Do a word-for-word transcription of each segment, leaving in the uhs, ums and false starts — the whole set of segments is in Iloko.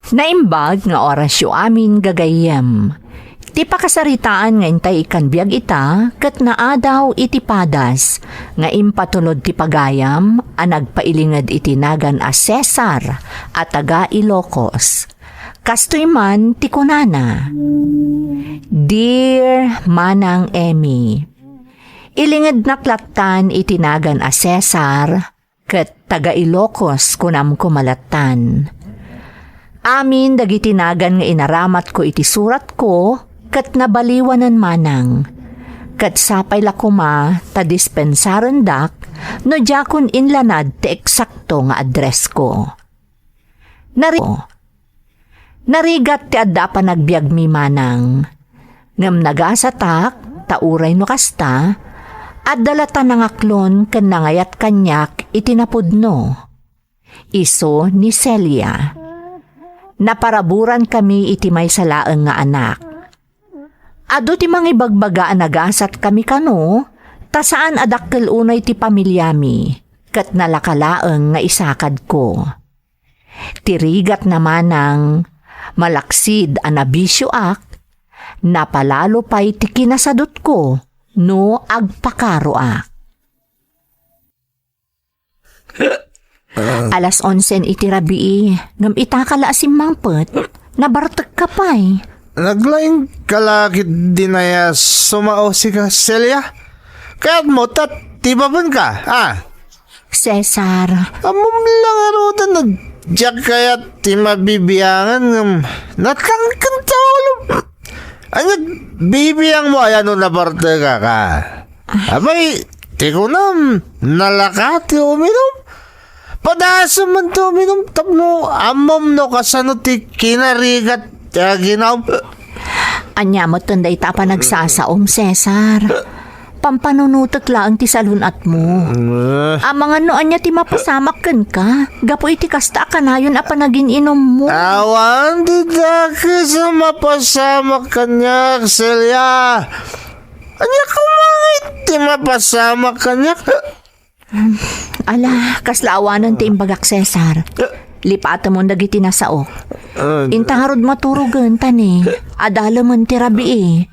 Naimbag nga orasyo amin, gagayyem. Ti pakasaritaan nga intay ikkan biag ita ket naadaw iti padas nga impatulod ti pagayam a nagpailinged iti nagan a Cesar a taga Ilocos. Kastoy man ti kunana, "Dear Manang Emmy, ilingednak lattan iti nagan a Cesar, ket taga Ilocos kunam koma lattan. Amin dagiti nagan nga inaramatko iti suratko ket nabaliwanen manang. Ket sapay la koma ta dispensarendak no diakon inlanad ti eksakto nga addressko." Nari-, Narigat ti adda a panagbiagmi manang. Ngem nagasatak, ta uray no kasta, adda latta nangaklon ken nangayat kaniak iti napudno. Isu ni Celia. Naparaburan kami iti maysa laeng nga anak. Adu ti mangibagbaga a nagasat kami kano, ta saan a dakkel unay ti pamiliami, ket nalaka laeng nga isakadko. Ti rigatna manang, malaksid a nabisioak, napalalo pay ti kinasadutko no agpakaroak. Alas onsen iti rabii, ngem itaka la a simmangpet, nabartekka pay. Naglaingka la ketdi aya a sumao sika, Celia? Kayatmo ta tibabenka, a? Cesar. Ammom la ngaruden a diak kayat ti mabibiangan ngem natangken ta ulo. Ania, bibiangmo aya no nabartekak, a? Apay, ti kunam, nalaka ti uminum? Padasem man ti uminum tapno ammom no kasano ti kinarigat ti aginaw. Ania metten dayta a panagsasaom, Cesar? Pampanunotek laeng ti salun-atmo. Amangan no ania ti mapasamak kenka gapu iti kasta a kanayon a panagin-inummo. Awan ti dakes a mapasamak kaniak, Celia. Ania koma ngay ti mapasamak kaniak? Ala, kasla awanen ti imbagak, Cesar. Lipatemon dagiti nasaok. Inta ngarud maturogen, ta ni, adalemen ti rabii.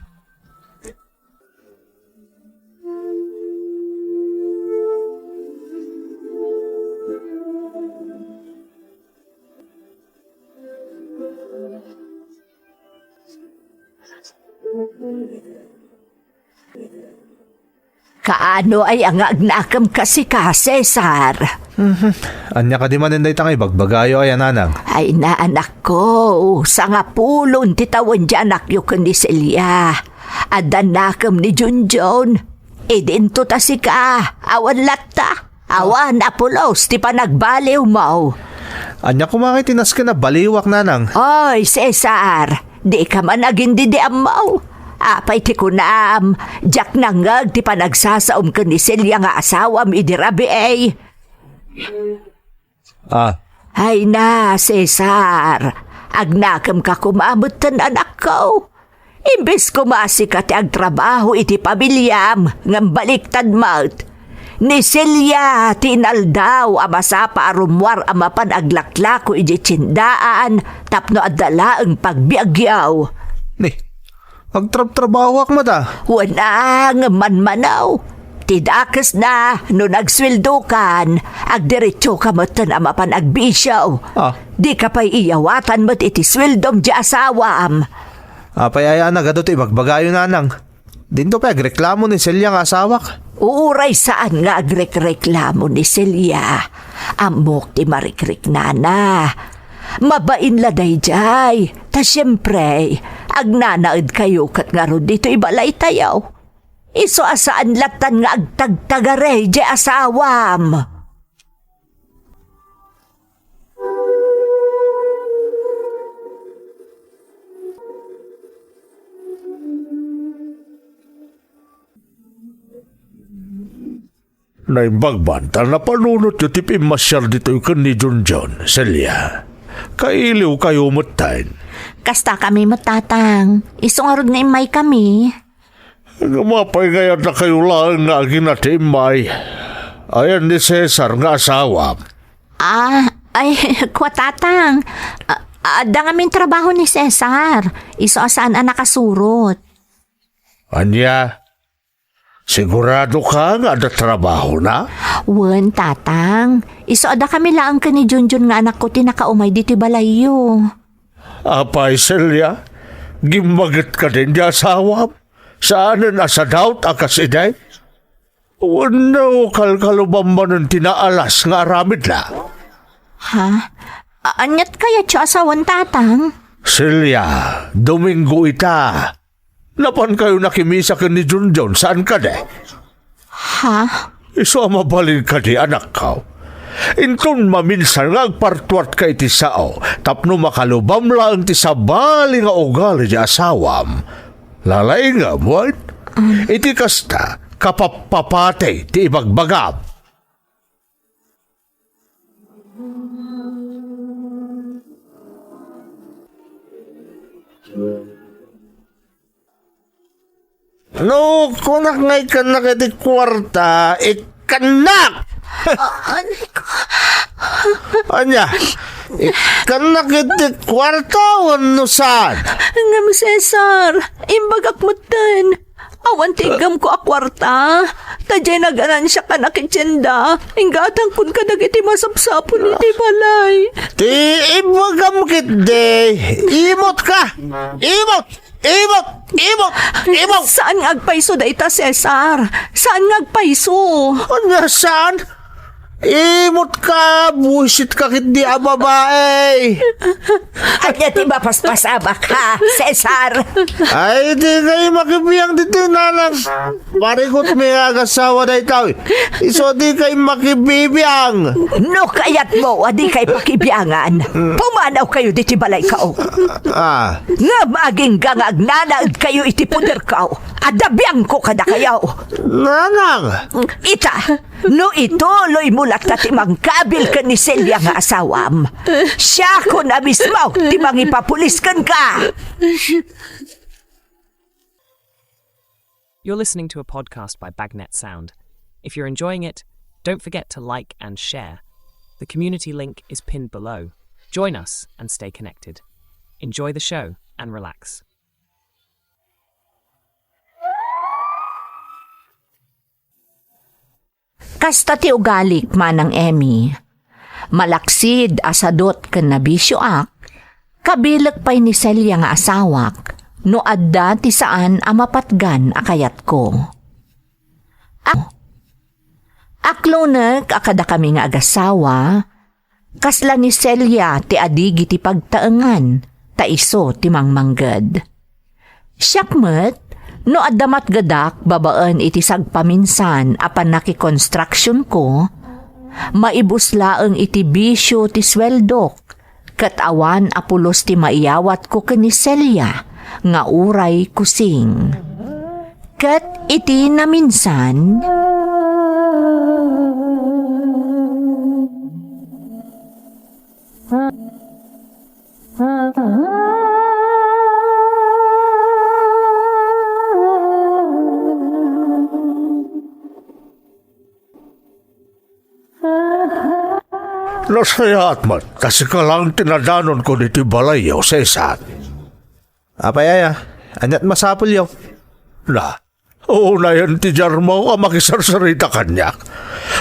Kaano aya nga agnakemka sika, Cesar? Mhm. Ania kadi manen dayta nga ibagbagayo aya, nanang? Ay na, anakko, sangapulon ti tawen ti anakyo ken ni Celia. Adda nakem ni Junjun. Idinto ta sika, awan latta. Awan a pulos ti panagbaliwmo. Ania koma ngay ti nasken a baliwak, nanang? Oy, Cesar, dika man agindidi ammo. Apay ti kunam, diak nangngeg ti panagsasaom ken ni Celia nga asawam idi rabii. Ah. Ay na, Cesar, agnakemka koma metten, anakko. Imbes koma sika ti agtrabaho iti pamiliam, ngem baliktad met. Ni Celia ti inaldaw a masapa a rummuar a mapan aglaklako idiay tiendaan tapno adda laeng pagbiagyo. Ni, agtrabtrabahoak met a. Wen a, ngem manmanaw. Ti dakesna, no nagsueldokan, agdiretsoka metten a mapan agbisio. Ah. Dika pay iyawatan met iti sueldom ti asawam. Apay aya a nagadu ti ibagbagayo, nanang? Dinto pay agreklamo ni Celia nga asawak? Uray saan nga agrekreklamo ni Celia. Ammok ti marikriknana. Mabain la daydiay. Ta siempre, agnanaedkayo ket ngarud ditoy balaytayo. Isu a saan lattan nga agtagtagari diay asawam. Naimbag man ta napanunotyo ti pimmasiar ditoy ken ni Junjun, Celia. Kailiwkayo metten. Kastakami met, Tatang. Isu ngarud nga immaykami. Ngem apay nga addakayo laeng nga agina ti immay? Ayan ni Cesar nga asawam? Ah, ay, kua, Tatang. Ah, Adda ngamin trabaho ni Cesar. Isu a saan a nakasurot. Ania? Siguradoka nga adda trabahona? Wen, Tatang. Isu a dakami laeng ken ni Junjun nga anakko ti nakaumay ditoy balayyo. Apay, Celia, gimmaget kadin ti asawam? Saanen a sadaut a kas idi? Wenno kalkalubam manen ti naalas nga aramidna? Ha? A-, aniat kayatyo a sawen, Tatang? Celia, Domingo ita. Napankayo nakimisa ken ni Junjun, saan kadi? Ha? Isu a mabalin kadi, anakko? Inton maminsan nga agpartuatka iti sao tapno makalubam laeng ti sabali nga ugali ti asawam, lalaingem, wen? Iti kasta, kapappapati ti ibagbagam. No, kunak nga ikkannak iti kuarta, ikkannak! Ah, anay ko. Ania? Ikkannak iti kuarta wenno saan? Ngem, Cesar, imbagak metten. Awan ti iggamko a kuarta. Ta diay naganansiak a nakitienda, ingga a tangkon kadagiti masapsapul iti balay. Ti ibagam ketdi, imut ka! Imut! Imut! Imut! Imut! Saan nga agpayso dayta, Cesar? Saan nga agpayso? Ania saan? Imut ka, buisit ka ketdi a babai. Ania ti mapaspasamak, ha, Cesar? Ay, di kay makibiang ditoy, nanang. Parikot mi nga agasawa daytoy. Isu di kay makibibiang. No kayatmo a di kay pakibiangan, pumanaw kayo ditoy balay ko. Ah. Ngem agingga nga agnanaed kayo iti poder ko, adda biangko kadakayo. Nanang! Ita, no ituloy mo latta ti mangkabil ken ni Celia nga asawam, siakon a mismo ti mangipapulis kenka. You're listening to a podcast by Bagnet Sound. If you're enjoying it, don't forget to like and share. The community link is pinned below. Join us and stay connected. Enjoy the show and relax. Kasta ti ugalik, Manang Emmy. Malaksid a sadut ken nabisioak, kabilek pay ni Celia nga asawak no adda ti saan a mapatgan a kayatko. Ak-, aklonek a kadakami nga agasawa, kasla ni Celia ti adigi ti pagtaengan, ta isu ti mangmangged. Siak met, no adda matgedak babaen iti sagpaminsan a pannakikonstruksionko, maibus laeng iti bisio ti sueldok, ket awan a pulos ti maiyawatko ken ni Celia nga uray kusing. Ket iti naminsan, Nasayaat met, ta sika laeng ti nadanonko ditoy balayyo, Cesar. Apay aya, aniat masapulyo? Na, unayen ti diarmo a makisarsarita kaniak.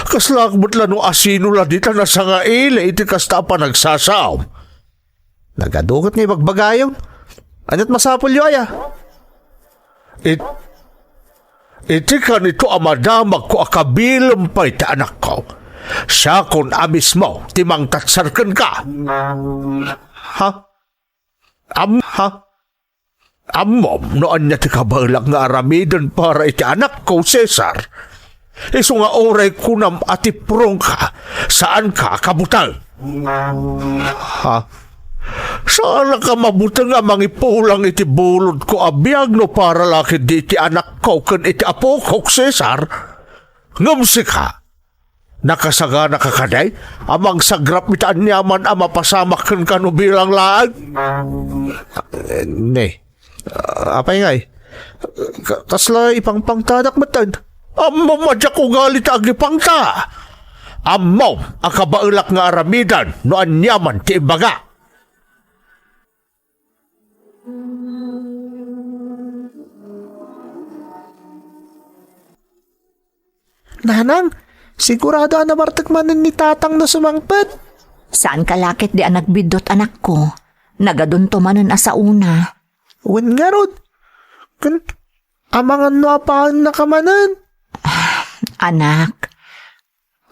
Kaslaak met la no asino la dita nasangaili iti kasta a panagsasaom. Nagadu ket nga ibagbagayon. Aniat masapulyo aya? It-, iti kanito a madamagko a kabilem pay ti anakko, siakon a mismo ti mangtatsar kenka. Ha? Am-, ha? Ammom no ania ti kabaelak nga aramiden para iti anakko, Cesar. Isu nga uray kunam a tiprongka, saanka a kabuteng. Ha? Saanka mabuteng a mangipulang iti bulodko a biag no para la ketdi iti anakko ken iti apokok, Cesar? Ngem sika, nakasaganaka kadi a mangsagrap iti aniaman a mapasamak kenka no bilang laeng? Eh, ne. Ah, apay ngay? Ka-, kasla ipangpangtadak metten? Ammom a diak ugali ta agipangta. Ammom a kabaelak nga aramiden no aniaman ti imbaga. Nanang, sigurado a nabartek manen ni tatang no sumangpet. Saanka la ketdi a nagbiddut, anakko. Nagadunto manen a saona. Wen ngarud, ken amangan no apaennaka manen. Anak.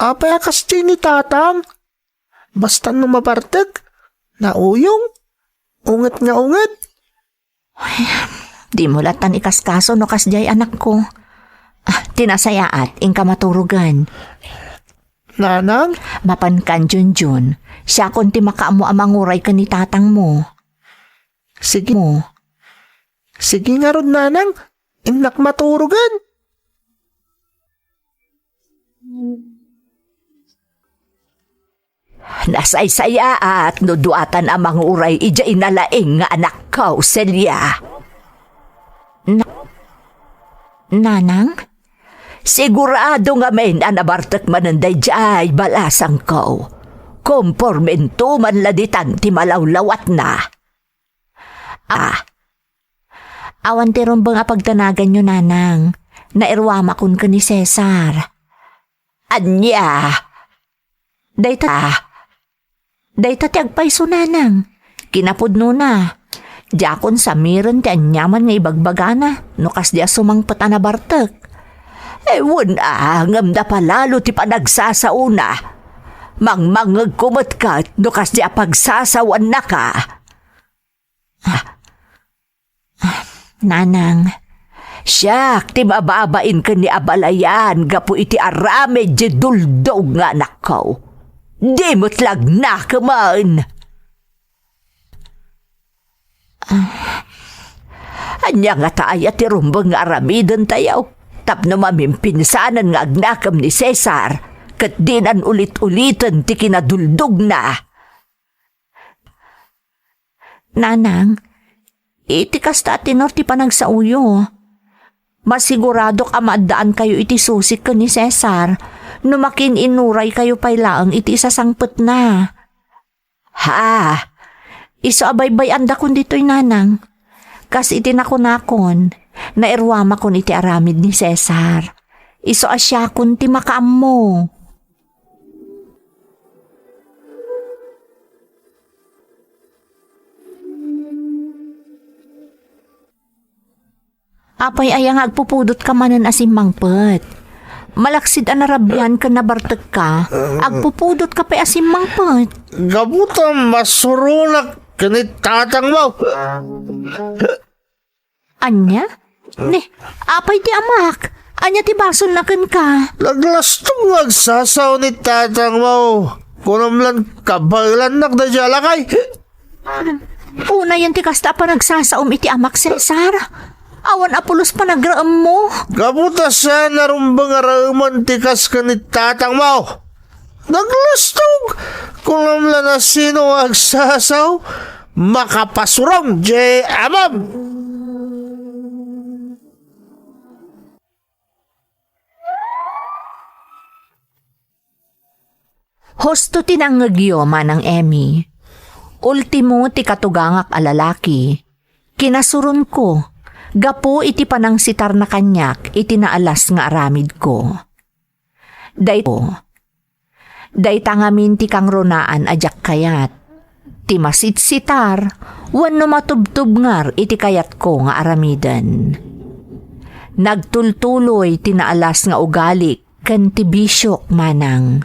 Apay a kasdiay ni tatang? Basta no mabartek, nauyong, unget nga unget. Ay, dimo lattan ikaskaso no kasdiay, anakko. Ah, ti nasayaat, inka maturogen. Nanang? Mapankan, Junjun. Siakon ti makaammo a manguray ken ni tatangmo. Sige. Mo. Sige ngarud, nanang. Innak maturogen. Nasaysayaat no duatan a manguray idiay nalaing nga anakko, Celia. Na-, Nanang? Sigurado ngamin a nabartek manen daydiay balasangko. Kompormento man la ditan ti malawlawatna. Ah. Awan ti rumbeng a pagdanaganyo, nanang. Nairuamakon ken ni Cesar. Ania? Dayta, dayta ti agpayso, nanang. Kinapudnona, diakon samiren ti aniaman nga ibagbagana no kasdi a sumangpet a nabartek. Wen a, ngem napalalo ti panagsasaona. Mangmangngegko met ket no kasdi a pagsasawaannaka. Ah. Ah, nanang. Siak ti mababain ken ni abalayan gapu iti aramid ti duldog nga anakko. Di met la agnakemen. Ah. Ania ngata aya ti rumbeng nga aramidentayo tapno mamimpinsanen nga agnakem ni Cesar ket dinan ulit-uliten ti kinaduldogna? Nanang, iti kasta a tenor ti panagsaoyo, masiguradok a maaddaankayo iti susik ken ni Cesar no makin-inuraykayo pay laeng iti isasangpetna. Ha? Isu a baybay-andakon ditoy, nanang. Kas iti nakunakon, nairuamakon iti aramid ni Cesar. Isu a siakon ti makaammo. Apay aya nga agpupudotka manen a simmangpet? Malaksid a narabian ken nabartekka, agpupudotka pay a simmangpet. Gapu ta masuronak ken ni tatangmo. Ania? Ni, apay ti amak? Ania ti basolna kenka? Naglastog nga agsasao ni tatangmo. Kunam lan kabaelannak daydiay a lakay. Unayen ti kasta a panagsasaom iti amak, Cesar. Awan a pulos panagraemmo. Gapu ta saan a rumbeng a raemen ti kas ken ni tatangmo. Naglastog! Kunam la no sino nga agsasaw, makapasurong diay amam! Husto ti nangngegyo, Manang Emmy. Ultimo ti katugangak a lalaki, kinasuronko gapu iti panangsitarna kaniak iti naalas nga aramidko. Dayto, dayta ngamin ti kangrunaan a diak kayat, ti masitsitar wenno matubtubngar iti kayatko nga aramiden. Nagtultuloy ti naalas nga ugalik ken ti bisiok, Manang.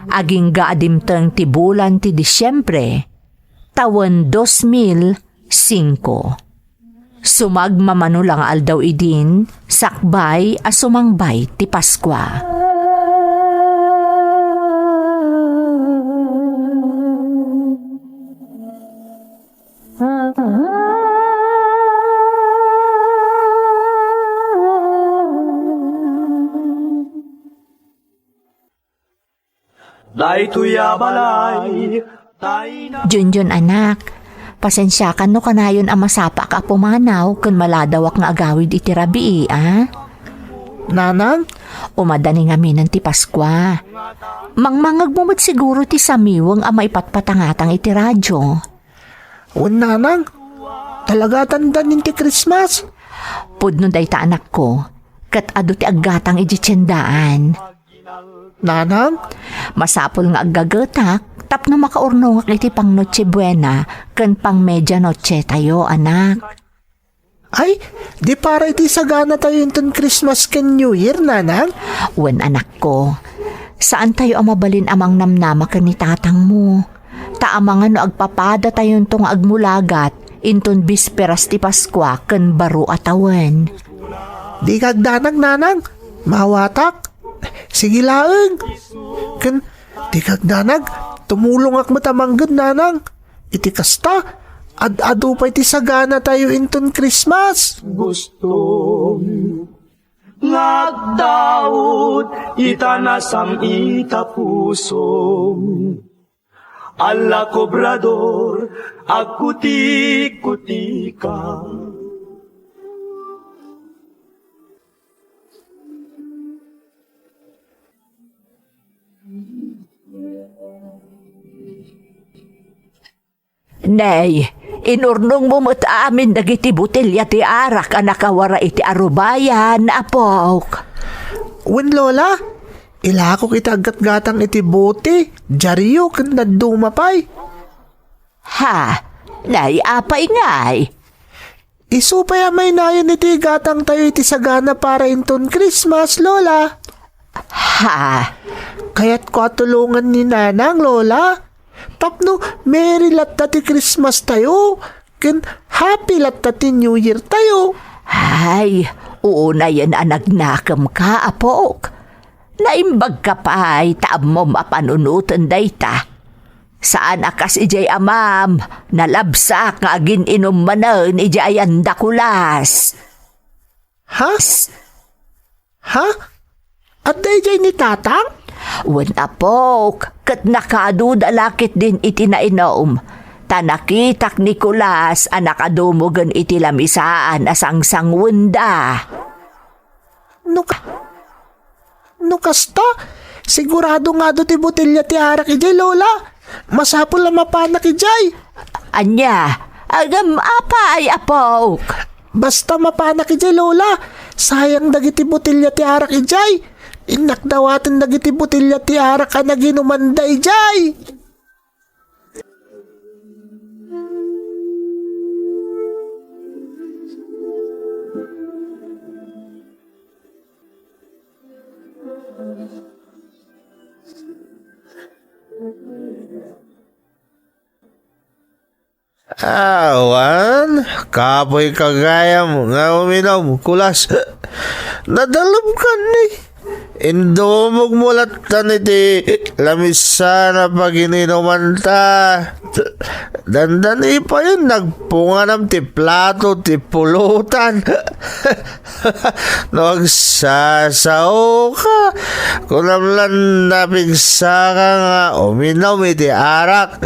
Agingga a dimteng ti bulan ti Disiembre, tawen dos mil singko. Sumagmamano la nga aldaw idin, sakbay a sumangbay ti Paskua. Daytoy a balay, tay na- Junjun, anak, pasensiakan no kanayon a masapaak a pumanaw ken maladawak nga agawid iti rabii, a? Nanang? Umadani ngaminen ti Paskua. Mangmangngegmo met siguro ti samiweng a maipatpatangatang iti radio. Wen, nanang, talaga a dandanin ti Christmas? Pudno dayta, anakko. ket adu ti aggatang idiay tiendaan. Nanang? Masapul nga aggagetak tapno makaurnongak iti pang-Noche Buena ken pang-Media Noche tayo, anak. Ay, di para iti sagana tayo inton Christmas ken New Year, nanang? Wen, anakko. Saan tayo a mabalin a mangnamnama ken ni tatangmo. Ta amangan no agpapada tayonto nga agmulagat inton bisperas ti Paskua ken baro a tawen. Di kagdanag, nanang. Mawatak. Sige laeng. Ken di kagdanag, tumulongak met a mangged, nanang. Iti kasta, ad-adu pay ti sagana tayo inton Christmas. Gusto nga agdaud ita nasam ita pusom. Alla Cobrador, agkutik-kutika. Nay, inurnongmo met amin dagiti botelia ti arak a nakawara iti arubayan, apok. Wen, Lola, ilakok iti aggatgatang iti bote, diario ken dadduma pay. Ha? Nay, apay ngay? Isu pay a mainayon iti gatangtayo iti sagana para inton Christmas, Lola. Ha? Kayatko a tulongan ni Nanang, Lola. Tapno merry latta ti Christmas tayo, ken happy latta ti New Year tayo. Ay, unayen a nagnakemka, apok. Naimbagka pay ta ammom a panunoten dayta. Saan a kas idiay amam, nalabsak nga agin-inum manen idiay ayan da Kulas. Ha? Ha? Adda idiay ni Tatang? Wen, apok, ket nakaduda la ketdin iti nainum. Ta nakitak ni Kulas a nakadumugen iti lamisaan a sangsangwenda. No ka-, no kasta, sigurado nga adu ti botelia ti arak idiay, Lola. Masapul a mapanak idiay. Ania? Ngem apay, apok? Basta mapanak idiay, Lola. Sayang dagiti botelia ti arak idiay. Innak dawaten dagiti botelia ti arak a naginumanda idiay. Awan, kapoy ka gayam nga uminum, Kulas. Nadalem ka ni. Indumogmo lattan iti lamisaan a pagin-inumanta. Dandani payen nagpunganam ti plato ti pulutan. No agsasaoka, kunam lan napigsaka nga uminum iti arak.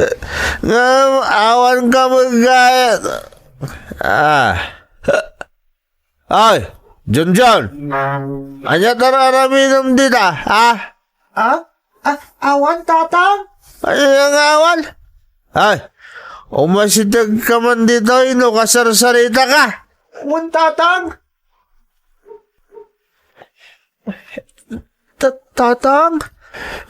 Ngem awan ka met gayam. Ah. Ay, Junjun. Ania ti ar-aramidem dita, ha? Ah? Ah, awan, Tatang? Ania nga awan? Ay, umasiteg ka man ditoy no kasarsaritaka. Wen, Tatang. Ta-, Tatang?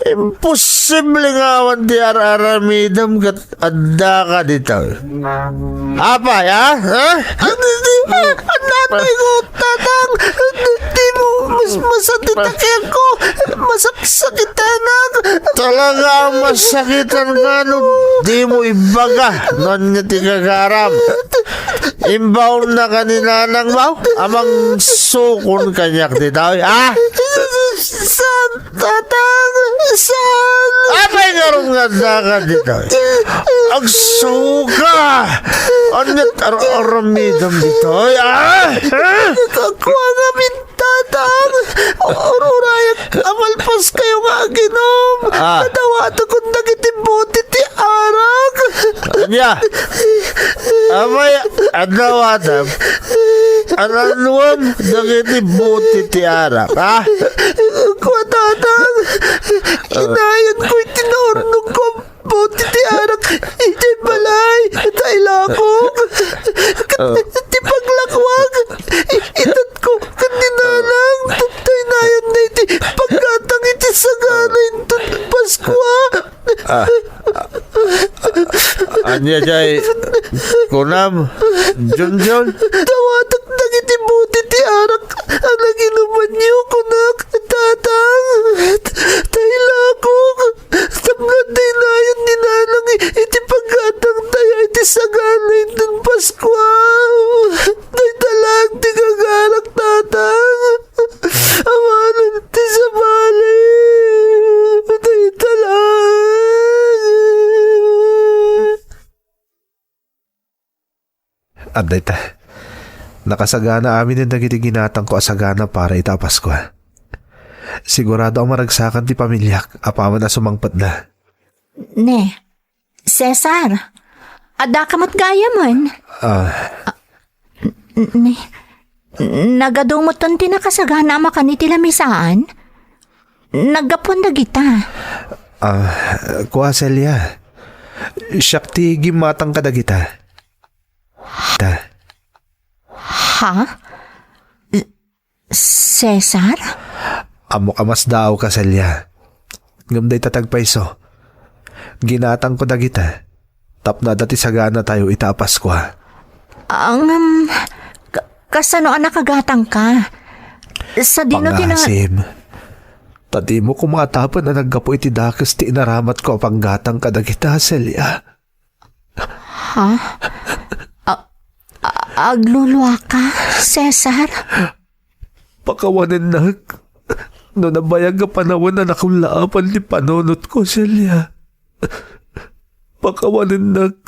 Imposible nga awan ti ar-aramidem ket addaka ditoy. Apay, ha? Ha? Adi, adi, adi, adi, Tatang. Di mo, mas, masakit ako. Masaksakitanak. Talaga a masakitan nga no di mo ibaga no ania ti gagaram. Imbaonna ka ni nanang mo, a mangsukon kaniak ditoy, ah? Saan, Tatang? Saan? Apay ngarud nga addaka ditoy? Agsuka! Ania ti ar-aramidem ditoy, ah? Kakua ngamin, Tatang, ururayak a malpas kayo nga aginum. Ah. Nadawatakon dagiti bote ti arak. Ania? Apay, adda awatam. Arannuam dagiti bote ti arak, ha? Kua, Tatang, inayanko iti naurnongko bote ti arak idiay balay, ta ilakok. Ket ti paglakwak, itatko ken ni nanang. Ah, ah, ah, ania jay kunam, Junjun? Dawatek dagiti buti ti arak a naginumanyo, kunak, Tatang. Tay lakok, tapno daynayon ni Nanang iti paggatangtayo iti sagana inton Paskua. Dayta laeng ti gagarak, Tatang. Awanen ti sabali. Dayta laeng. Adda ita. Nakasagana aminen dagiti ginatangko a sagana para ita a Paskua. Sigurado a maragsakan ti pamiliak apaman a sumangpetda. Ne, Cesar, addaka met gayamen? Ah, N-, ni, nagadu metten ti nakasagana a makan iti lamisaan? Naggapuan dagita. Ah, kua, Celia. Siak ti gimmatang kadagita. Ta. Ha? Cesar? Ammok a masdaawka, Celia. Ngem dayta ti agpayso. Ginatangko dagita tapno adda ti saganatayo ita a Paskua. Ah, ngem, ka-, kasano a nakagatangka? Sadino ti na- Pangasim. Ta dimo koma atapen a naggapu iti dakes ti inaramatko a panggatang kadagita, Celia. Ha? A-, a-, agluluaka, Cesar? Pakawanennak no nabayag a panawen a nakullaapan ti panunotko, Celia. Pakawanennak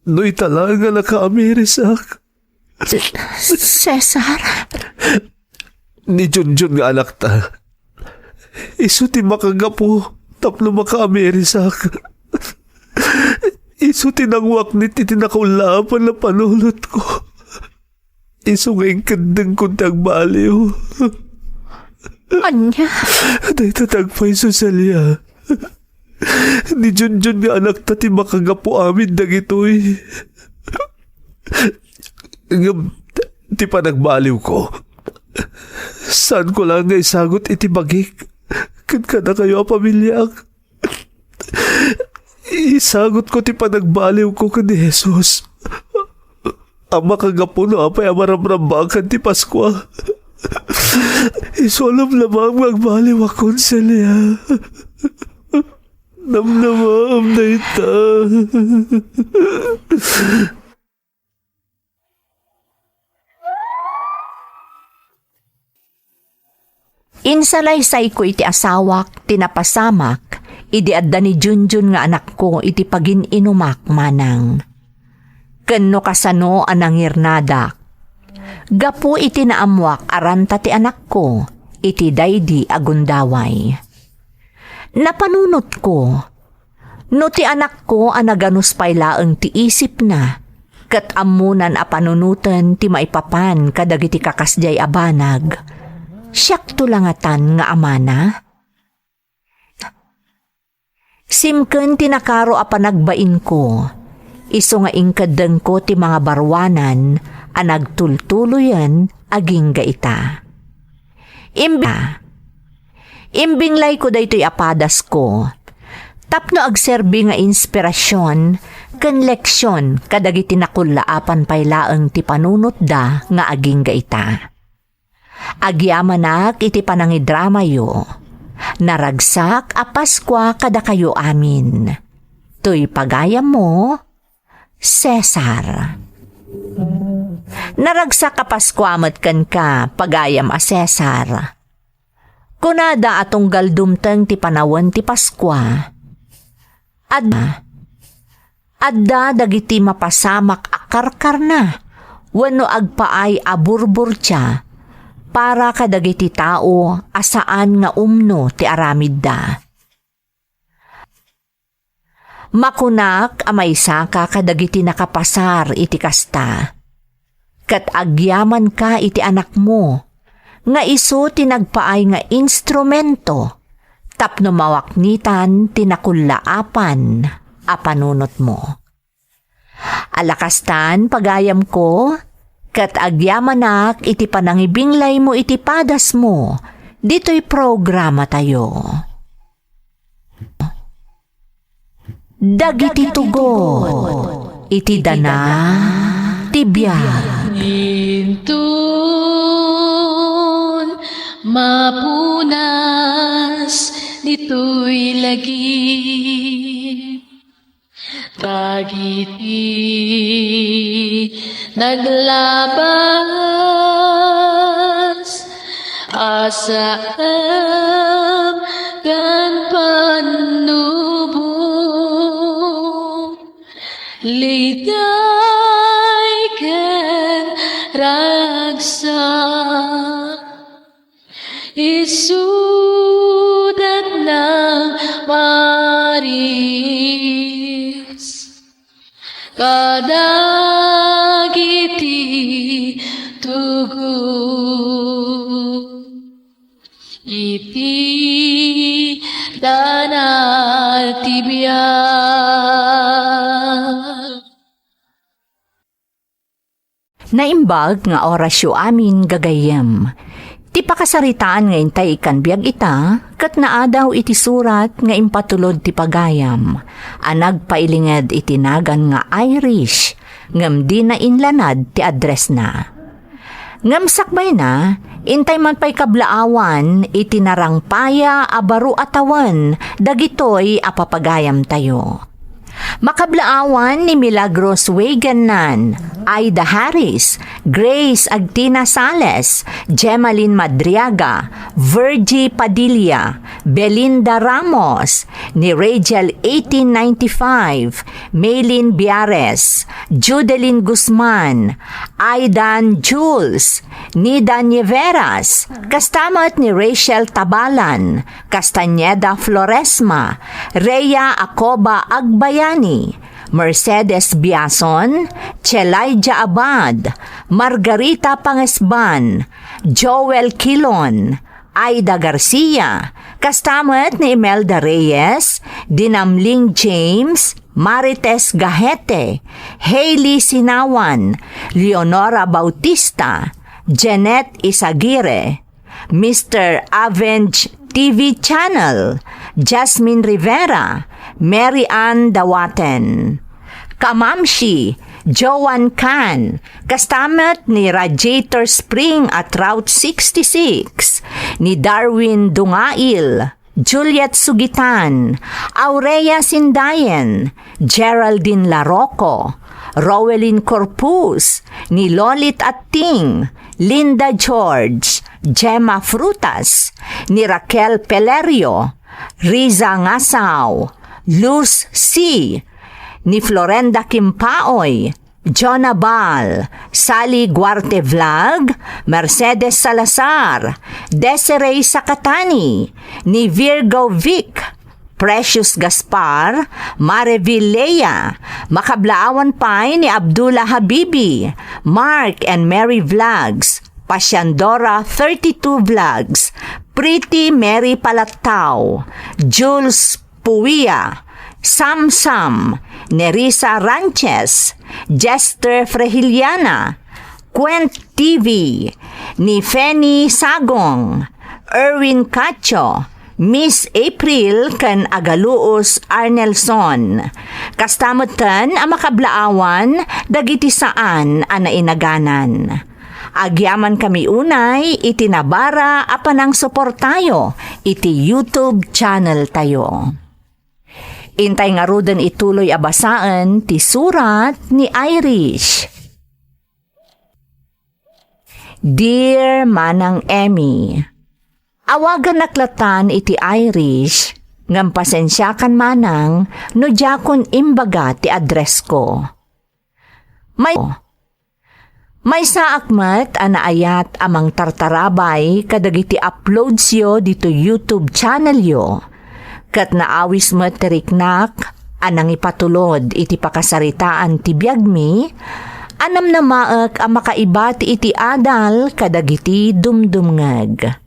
no ita laeng a nakaamirisak. Cesar? Ni Junjun nga anakta, isu ti makagapu tapno makaamirisak. Isu ti nanguaknit iti nakullaapan a panunotko. Isu nga inkeddengko ti agbaliw. Ania? Dayta ti agpayso, Celia. Ni Junjun nga anakta ti makagapu amin dagitoy. Ngem ti panagbaliwko, saanko laeng nga isagut iti bagik ken kadakayo a pamiliak. Isagutko ti panagbaliwko ken ni Jesus a makagapu no apay a maramrambakan ti Paskua. Isu a namnamaem nga agbaliwakon, Celia. Namnamaem dayta. Insalaysayko iti asawak ti napasamak idi adda ni Junjun nga anakko iti pagin-inumak manang. Ken no kasano a nangirnadak gapu iti naammoak a ranta ti anakko iti daydi a gundaway. Napanunotko, no ti anakko a naganus pay laeng ti isipna, ket ammonan a panunoten ti maipapan kadagiti kakasdiay a banag, siakto la ngatan nga amana? Simken ti nakaro a panagbainko, isu nga inkeddengko ti mangabaruanan a nagtultuloyen agingga ita. Imbi-, imbinglayko daytoy a padasko tapno agserbi nga inspirasion ken leksion kadagiti nakullaapan pay laeng ti panunotda nga agingga ita. Agyamanak iti panangidramayo. Naragsak a Paskua kadakayo amin. Toy pagayammo, Cesar. Naragsak a Paskua met kenka, pagayam a Cesar. Kunada a tunggal dumteng ti panawen ti Paskua, adda, adda dagiti mapasamak a karkarna wenno agpaay a burburtia para kadagiti tao a saan nga umno ti aramidda. Makunak a maisaka kadagiti nakapasar iti kasta, ket agyamanka iti anakmo nga isu ti nagpaay nga instrumento tapno mawaknitan ti nakullaapan a panunotmo. Ala kastan, pagayamko, ket agyamanak iti panangibinglaymo iti padasmo ditoy programatayo. Dagiti tugot iti dana ti biag. Inton mapunas ditoy lagip, dagiti naglabas a saem ken pannubo, liday ken ragsak, isudat nang maris kadagiti tugot iti dana ti biag. Naimbag nga orasyo amin, gagayyem. Ti pakasaritaan nga intay ikkan biag ita, ket naadaw iti surat nga impatulod ti pagayam, a nagpailinged iti nagan nga Irish, ngem dina inlanad ti addressna. Ngem sakbayna, intay man pay kablaawan iti narangpaya a baro a tawen dagitoy a papagayamtayo. Makablaawan ni Milagros Wegennan, Aida Harris, Grace Agtina Sales, Gemaline Madriaga, Virgie Padilla, Belinda Ramos, ni Rachel eighteen ninety-five, Maylin Biares, Judelin Guzman, Aidan Jules, Nida Nieveras, kasta met ni Rachel Tabalan, Castañeda Floresma, Rhea Acoba Agbayani, Mercedes Biason, Chelaija Abad, Margarita Pangesban, Joel Kilon, Aida Garcia, kasta met ni Imelda Reyes, Dinamling James, Marites Gahete, Hailey Sinawan, Leonora Bautista, Jeanette Isaguirre, Mister Avenge T V Channel, Jasmine Rivera, Mary Ann Dawaten, Kamamshi, Joan Can, kasta met ni Radiator Spring at Route sixty-six, ni Darwin Dungail, Juliet Sugitan, Aurea Sindayen, Geraldine Larocco, Rowelyn Corpus, ni Lolit Atting, Linda George, Gemma Frutas, ni Raquel Pelerio, Riza Ngasao, Luz C, ni Florenda Kimpaoy, Jonah Bal, Sally Guarte Vlog, Mercedes Salazar, Desiree Sakatani, ni Virgo Vic, Precious Gaspar, Mareville Lea, makablaawan pay ni Abdullah Habibi, Mark and Mary Vlogs, Pasiandora thirty-two Vlogs, Pretty Mary Palattao, Jules Puia, Sam Sam, Nerissa Ranches, Jester Frehiliana, Quent T V, ni Fanny Sagong, Erwin Cacho, Miss April ken Agaluos Arnelson. Kasta metten a makablaawan dagiti saan a nainaganan. Agyamankami unay iti nabara a panangsuportayo iti YouTube channel tayo. Intay ngaruden ituloy a basaen ti surat ni Irish. Dear Manang Emmy, awaganak latan iti Irish, ngem pasensiakan manang no diakon imbaga ti address ko. May, maysaak met a naayat a mangtartarabay kadagiti uploadsyo ditoy YouTube channelyo, ket naawis met ti riknak a nangipatulod iti pakasaritaan ti biagmi a namnamaek a makaibat iti adal kadagiti dumdumngeg.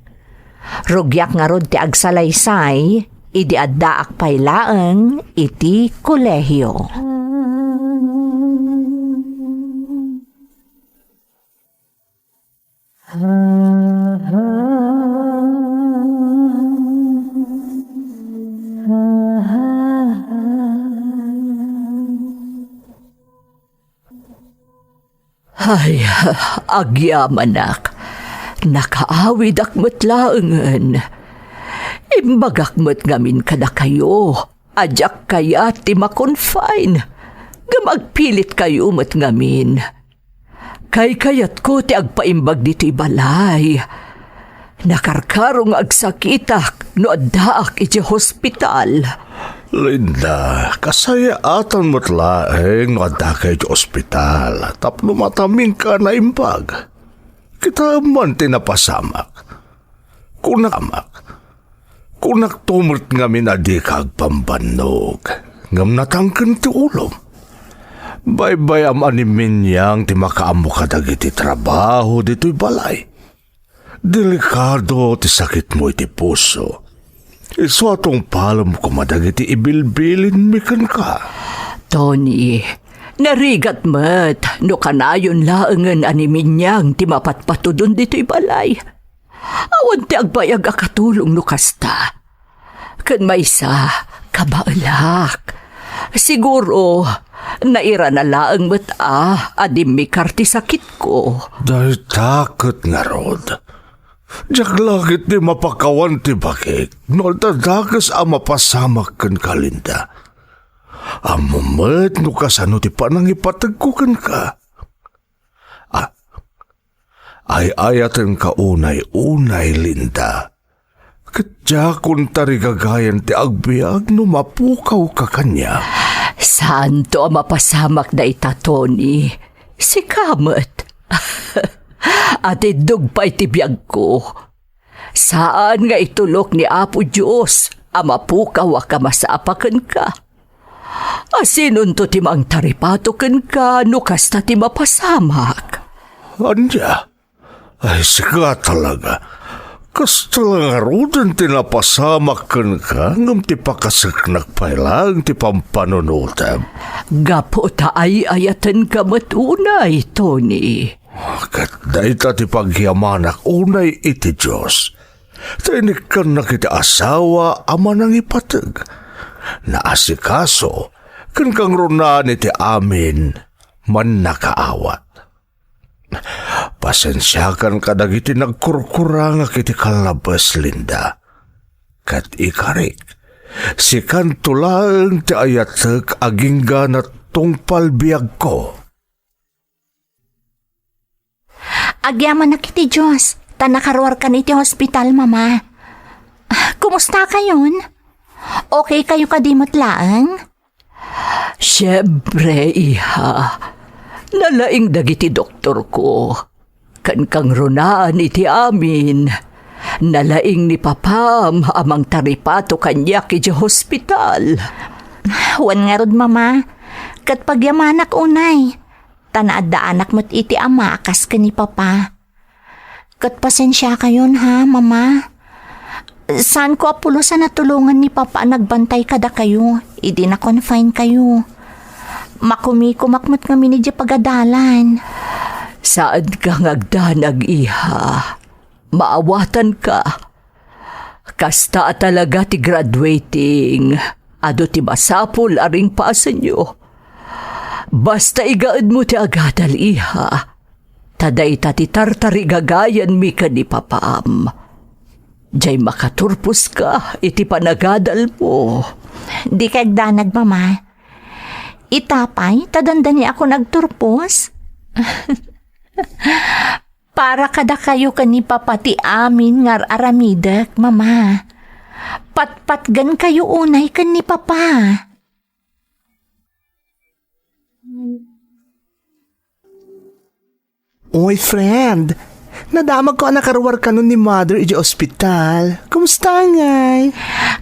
Rugiak ngarud ti agsalaysay idi addaak pay laeng iti kolehio. Ay, agyamanak, nakaawidak met laengen. Imbagak met ngamin kadakayo a diak kayat ti ma-confine, ngem agpilitkayo met ngamin. Kaykayatko ti agpaimbag ditoy balay. Nakarkaro nga agsakitak no addaak idiay hospital. Linda, kasayaatan met laeng no addaka idiay ospital tapno matamingka a naimbag. Kitaem man ti napasamak. Kunak, kunakto met ngamin a dika agpambannog, ngem natangken ti ulom. Baybay-am a ni Minyang ti makaammo kadagiti trabaho ditoy balay. Delikado ti sakitmo iti puso. Isu a tungpalem koma dagiti ibilbilinmi kenka. Tony, narigat met no kanayon laengen a ni Minyang ti mapatpatudon ditoy balay. Awan ti agbayag a katulong no kasta. Ken maysa, kabaelak. Siguro, nairana laeng met a, a dimmikar ti sakitko. Dayta ket ngarud. Diak la ketdi mapakawan ti bakik no adda dakes a mapasamak kenka, Linda. Ammom met no kasano ti panangipategko kenka. Ah, ay-ayatenka unay-unay, Linda. Ket diakon tarigagayan ti agbiag no mapukawka kaniak. Saanto a mapasamak dayta, Tony. Sika met. Atiddog pay ti biagko. Saan nga itulok ni Apo Dios a mapukawak a masapa kenka. Asinonto ti mangtaripato kenka no kasta ti mapasamak? Ania? Ay, sika talaga. Kasta la ngaruden ti napasamak kenka, ngem ti pakaseknak pay laeng ti pampanunotem. Gapu ta ay-ayatenka met unay, Tony. Ket dayta ti pagyamanak unay iti Dios. Ta inikkannak iti asawa a manangipateg, naasikaso, ken kangrunaan iti amin mannakaawat. Pasensiakan kadagiti nagkurkurangak iti kallabes, Linda. Ket ikarik, sikanto laeng ti ayatek agingga natungpal biagko. Agyamanak iti Dios, ta nakaruarkan iti hospital, Mama. Kumustakayon? Okay kayo kadi met laeng? Siempre, iha. Nalaing dagiti doktorko. Ken kangrunaan iti amin, nalaing ni Papam a mangtaripato kaniak idiay hospital. Wen ngarud, Mama. Ket pagyamanak unay. Ta naaddaanak met iti ama a kas ken ni Papa. Ket pasensiakayon ha, Mama. Saanko a pulos a natulongan ni Papa a nagbantay kadakayo idi na-confine kayo. Makumikumak met ngamin idiay pagadalan. Saanka nga agdanag, iha. Maawatanka. Kasta a talaga ti graduating, adu ti masapul a ringpasenyo. Basta igaedmo ti agadal, iha. Ta dayta ti tartarigagayanmi ken ni Papam. Diay makaturposka iti panagadalmo. Dika agdanag, Mama. Ita pay, ta dandaniakon agturpos. Para kadakayo ken ni Papa ti amin nga ar-aramidek, Mama. Patpatgenkayo unay ken ni Papa. Oy, friend. Nadamagko a nakaruarkanon ni Mother idiay ospital. Kumusta ngay?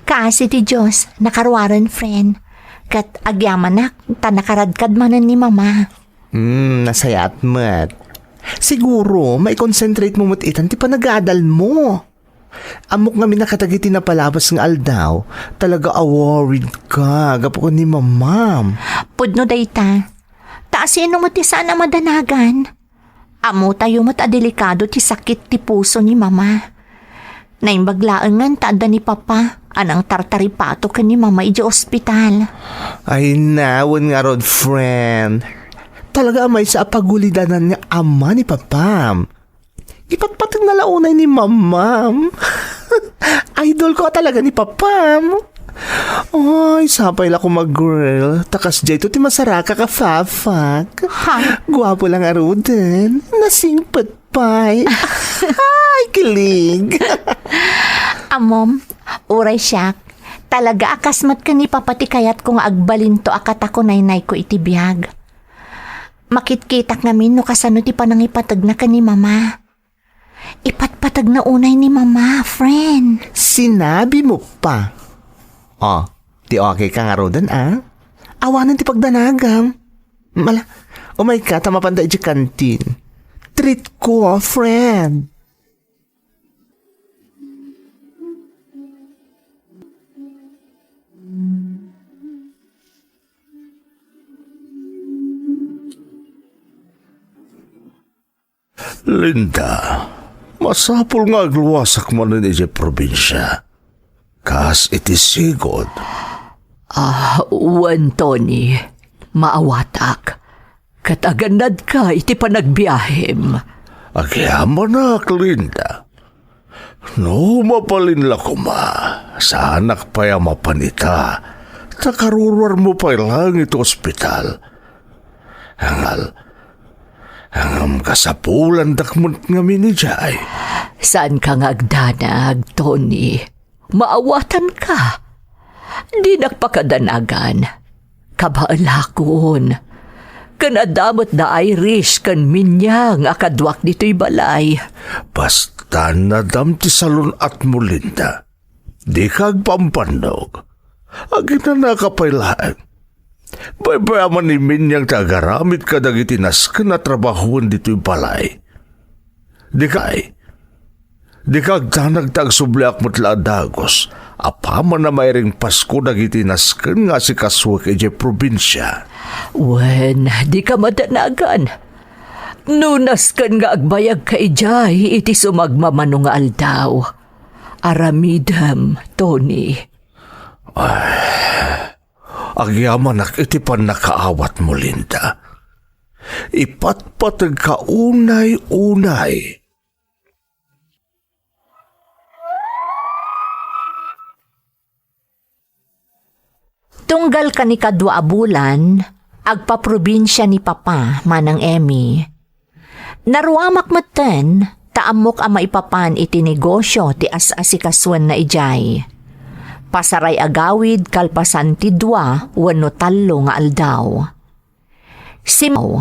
Kaasi ti Dios, nakaruaren, friend. Ket agyamanak, ta nakaradkad manen ni Mama. Hmm, nasayaat met. Siguro, mai-concentrate mo met itan ti panagadal mo. Ammok ngamin a kadagiti napalabas nga aldaw, talaga a worried ka gapu ken ni Mamam. Pudno dayta. Ta asino met ti saan a madanagan? Ammotayo met a delikado ti sakit ti puso ni Mama. Naimbag laengen ta adda ni Papa a nangtartaripato ken ni Mama idiay ospital. Ay na, wen ngarud, friend. Talaga a maysa a pagulidanan nga ama ni Papam. Ipatpateg na la unay ni Mamam. Idol ko a talaga ni Papam. Ay, sapay la koma, girl. Ta kasdiay to ti masaraka ka, Fafak. Ha? Guapo la ngaruden. Nasingpet pay. Ay, kilig. Amom, uray siak. Talaga a kas met ken ni Papa ti kayatko nga agbalinto a katakunaynayko iti biag. Makitkitak ngamin no kasano ti panangipategna ken ni Mama. Ipatpategna unay ni Mama, friend. Sinabi mo pa. Oh, ti okay ka ngaruden, ah? Awanen ti pagdanagam. Mala, umay ka ta mapanda idiay kantin. Treat ko, friend. Linda, masapul nga agluasak manen idiay probinsia. Kas iti sigud. Ah, wen, Tony, maawatak. Ket agannadka iti panagbiahem. Agyamanak, Linda. No mabalin la koma, saanak pay a mapan ita, ta karuruarmo pay laeng iti ospital. Angal, ngem kasapulandak met ngamin idiay. Saanka nga agdanag, Tony. Maawatanka. Dinak pakadanagan. Kabaelakon. Ken adda met da Irish ken Minyang a kaduak ditoy balay. Basta nadam ti salun-atmo, Linda. Dika agpampannog. Aginanaka pay laeng. Baybay-aman ni Minyang ti agaramid kadagiti nasken a trabahoen ditoy balay. Dika, dika agdanag ta agsubliak met la a dagus apaman a mairing Pasko dagiti nasken nga asikasuek idiay probinsia. Wen, dika madanagan. No nasken nga agbayagka idiay iti sumagmamano nga aldaw, aramidem, Tony. Ay, agyamanak iti pannakaawatmo, Linda. Ipatpategka unay-unay. Tunggal kanikadua a bulan, agpaprobinsia ni Papa, Manang Emmy. Naruamak metten, ta ammok a maipapan iti negosio ti as-asikasuenna idiay. Pasaray a gawid kalpasan ti dua wenno tallo nga aldaw. Sim-,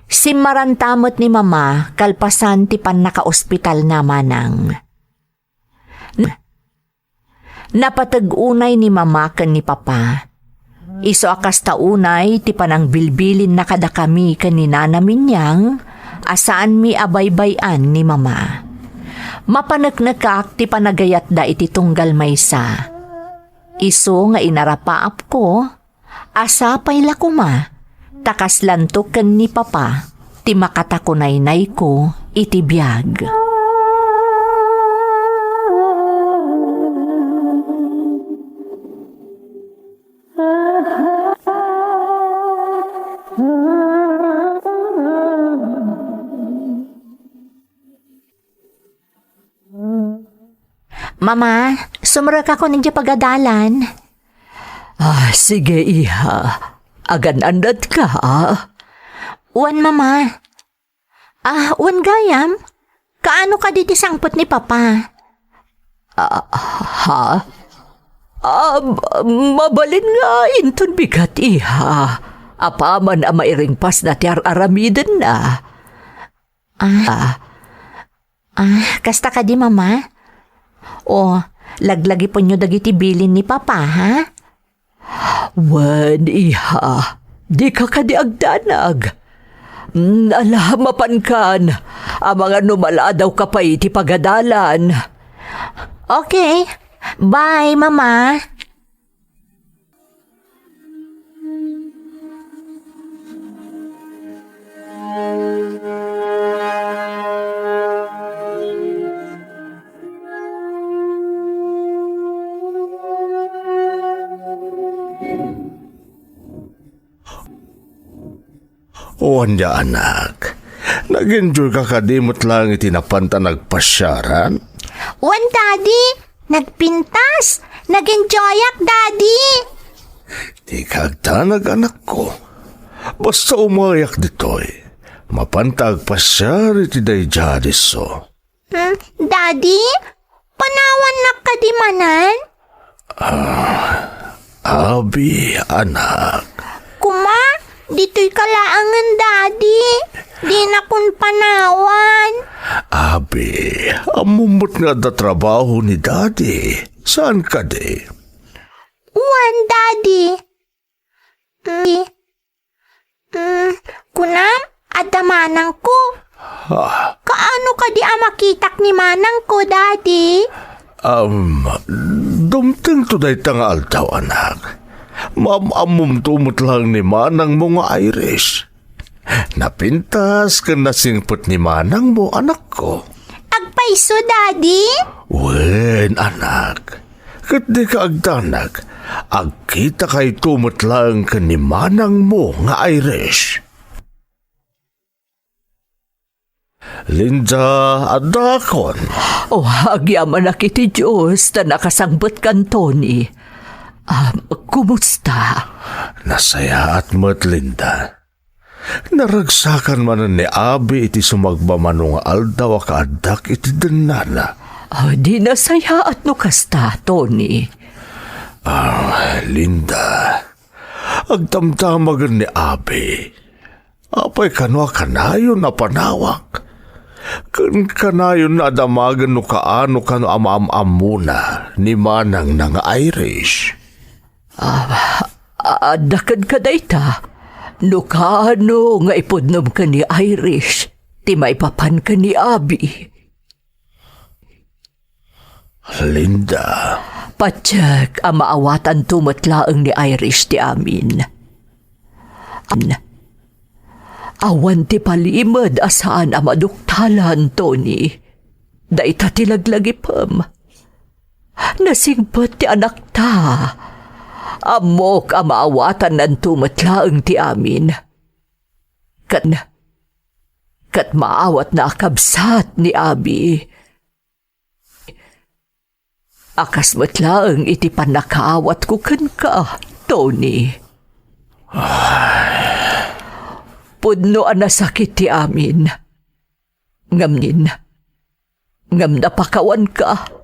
simmaranta met ni Mama kalpasan ti pannakaospitalna, Manang. Napateg unay ni Mama ken ni Papa. Isu a kasta unay ti panangbilbilinna kadakami ken ni Nana Minyang a saanmi a baybay-an ni Mama. Mapaneknekak ti panagayatda iti tunggal maysa. Isu nga inarapaapko, a sapay la koma, ta kaslanto ken ni Papa ti makatakunaynayko iti biag. Mama, sumrekakon idiay pagadalan. Ah, sige, iha. Agan-annatka, ah. Wen, Mama. Ah, wen gayam. Kaano kadi ti sangpet ni Papa? Ah, ha? Ah, mabalin nga inton bigat, iha. Apaman a mairingpasna ti ar-aramidenna. Ah. Ah, kasta kadi, Mama? O, laglagipenyo dagiti bilin ni Papa, ha? Wen, iha, dika kadi agdanag. Mm, ala, mapankan. Amangan no maladawka pay iti pagadalan. Okay. Bye, Mama. O ania, anak? Nag-enjoy ka kadi met laeng iti napanta nagpasiaran? Wen, Daddy. Nagpintas. Nag-enjoyak, Daddy. Dika agdanag, anakko. Basta umayak ditoy, mapanta agpasiar iti daydiay a disso. Hmm, Daddy, panawannak kadi manen? Ah, abi, anak. Kuma, ditoy ka laengen, Daddy. Dinakon panawan. Abi, ammom met nga adda trabaho ni Daddy. Saan kadi? Wen, Daddy. Mm, mm, kunam, adda manangko. Ah. Kaano kadi a makitak ni manangko, Daddy? Um, dumtengto dayta nga aldaw, anak. Maam-ammomto met laeng ni manangmo nga Irish. Napintas ken nasingpet ni manangmo, anakko. Agpayso, Daddy? Wen, anak. Ket dika agdanag, agkitakayto met laeng ken ni manangmo nga Irish. Linda, adakon. Oh, agyamanak iti Dios ta nakasangbetkan, Tony. Ah, kumusta? Nasayaat met, Linda. Naragsakan manen ni Abi iti sumagmamano nga aldaw a kaaddak iti dennana. Ah, di nasayaat no kasta, Tony. Ah, Linda, agdamdamagen ni Abi. Apay kano a kanayon a panawak? Ken kanayon a damagen no kaano kano a maam-ammona ni manangna nga Irish. Ah, adda kenka dayta? No kaano nga ipudnom ken ni Irish ti maipapan ken ni Abi? Linda. Patiek a maawatanto met laeng ni Irish ti amin. An-, awan ti palimed a saan a maduktalan, Tony. Dayta ti laglagipem. Nasingpet ti anakta. Ammok a maawatannanto met laeng ti amin. Ket, ket maawatna a kabsat ni Abi. A kas met laeng iti pannakaawatko kenka, Tony. Pudno a nasakit ti amin. Ngem nin, ngem napakawanka,